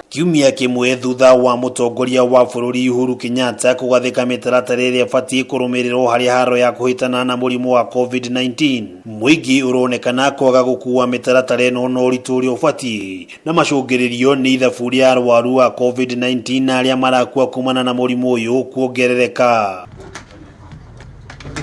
Kiumia kĩmwe thutha wa mũtongoria wa bũrũri Uhuru Kenyatta kũgathĩka mĩtaratara ĩrĩa ĩbatiĩ kũrũmĩrĩrwo harĩ haro ya kũhĩtana na mũrimũ wa COVID-19, mũingĩ ũronekana kwaga gũkua mĩtaratara ĩno na ũritũ ũrĩa ũbatiĩ, na macũngĩrĩrio nĩ ithabu rĩa arwaru a COVID-19 na arĩa marakua kumana na mũrimũ ũyũ kuongerereka.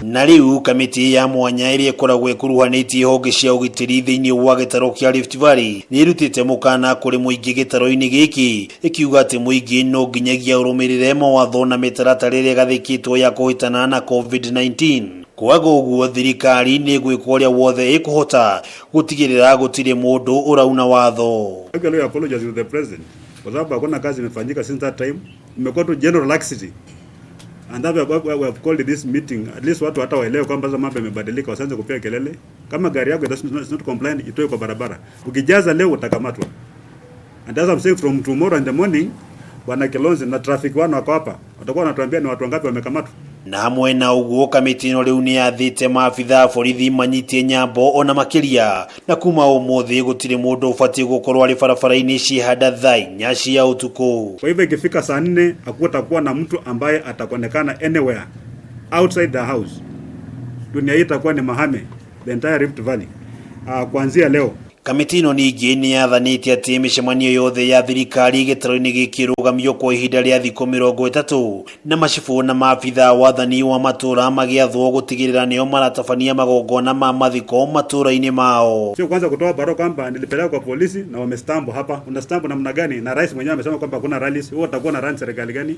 Na rĩu kamĩtĩ ya mwanya ĩrĩa ĩkoragwo ĩkuruhanĩtie honge cia ũgitĩri thĩinĩ wa gĩtarũ kĩa Rift Valley nĩ ĩrutĩte mũkana kũrĩ mũingĩ gĩtarũ-inĩ gĩkĩ, ĩkiuga atĩ mũingĩ no nginyagia ũrũmĩrĩre mawatho na mĩtaratara ĩrĩa ĩgathĩkĩtwo ya kũhĩtana na COVID-19. Kwaga ũguo thirikari nĩ ĩgwĩka ũrĩa wothe ĩkũhota gũtigĩrĩra gũtirĩ mũndũ ũrauna watho. Actually, I apologize to the president kwa sababu hakuna kazi imefanyika since that time. Imekuwa tu general laxity. And that we have called this meeting, at least watu hata waelewe kwamba sasa mambo yamebadilika, wasianze kupiga kelele. Kama gari yako is not compliant, itoe kwa barabara. Ukijaza leo utakamatwa. And as I'm saying, from tomorrow in the morning, Bwana Kilonzi na traffic wana wako hapa, watakuwa wanatuambia ni watu wangapi wamekamatwa. Na hamwe na ũguo kamĩtĩ ĩno rĩu nĩ yathĩte maabitha a borithi manyitie nyambo ona makĩria, na kuma ũmũthĩ gũtirĩ mũndũ ũbatiĩ gũkorwo arĩ barabara-inĩ ciĩhanda thaa inya cia ũtukũ. Kwa hivyo ikifika saa 4 hakutakuwa na mtu ambaye atakonekana anywhere outside the house. Dunia hii itakuwa ni mahame, the entire Rift Valley. Kuanzia leo. Kamĩtĩ ĩno ningĩ nĩ yathanĩte atĩ mĩcemanio yothe ya thirikari gĩtarũ-inĩ gĩkĩ ĩrũgamio kwa ihinda rĩa thikũ 30, na macibũ na maabitha wathani wa matũũra magĩathwo gũtigĩrĩra nĩo maratabania magongona ma mathiko matũũra-inĩ mao. Sio kwanza kutoa barua kwamba nilipeleka kwa polisi na wamestamp hapa. Una stamp namna gani? Na rais mwenyewe amesema kwamba hakuna rallies. Wewe utakuwa na run serikali gani?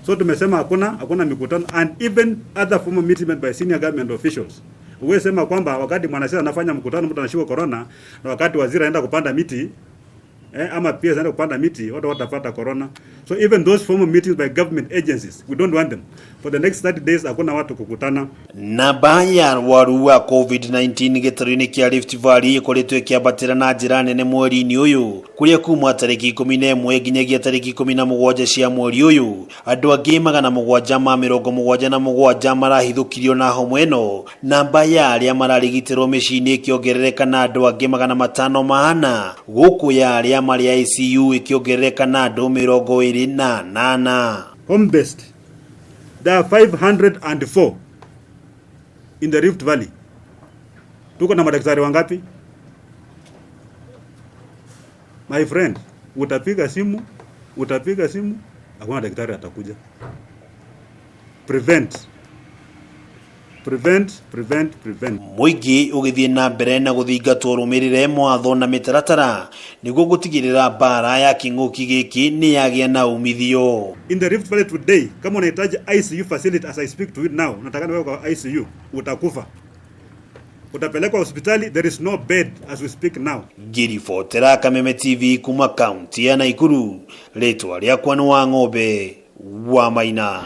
So tumesema hakuna mikutano and even other formal meetings by senior government officials. Uwe sema kwamba wakati mwanasiasa anafanya mkutano mtu anashikwa corona, na wakati waziri anaenda kupanda miti, ama pia anaenda kupanda miti, watu watapata corona. So even those formal meetings by government agencies, we don't want them. For the next 30 days hakuna watu kukutana. Namba ya arwaru a COVID-19 gĩtarũ-inĩ kĩa Rift Valley ĩkoretwo ĩkĩambatĩra na njĩra nene mweri-inĩ ũyũ, kũrĩa kuma tarĩki 11 nginyagia tarĩki 17 cia mweri ũyũ, andũ angĩ 777 marahithũkirio na homa ĩno. Namba ya arĩa mararigitĩrwo mĩciĩ-inĩ ĩkĩongerereka na andũ angĩ 504, gũkũ ya arĩa marĩ ICU ĩkĩongerereka na andũ 28. Home based, there are 504 in the Rift Valley. Tuko na madaktari wangapi? My friend, utapiga simu, hakuna daktari atakuja. Prevent. Prevent, prevent, prevent. Mũingĩ ũgĩthiĩ na mbere na gũthingatwo rũmĩrĩre mawatho na mĩtaratara nĩguo gũtigĩrĩra mbara ya kĩng'ũki gĩkĩ nĩ yagĩa na umithio. In the Rift Valley today, kama unahitaji ICU facility as I speak to you now, unataka niwe kwa ICU, utakufa. Utapelekwa hospitali, there is no bed as we speak now. Ngĩribotera Kameme TV kuma kaunti ya Nakuru, rĩtwa rĩakwa nĩ Wang'ombe wa Maina.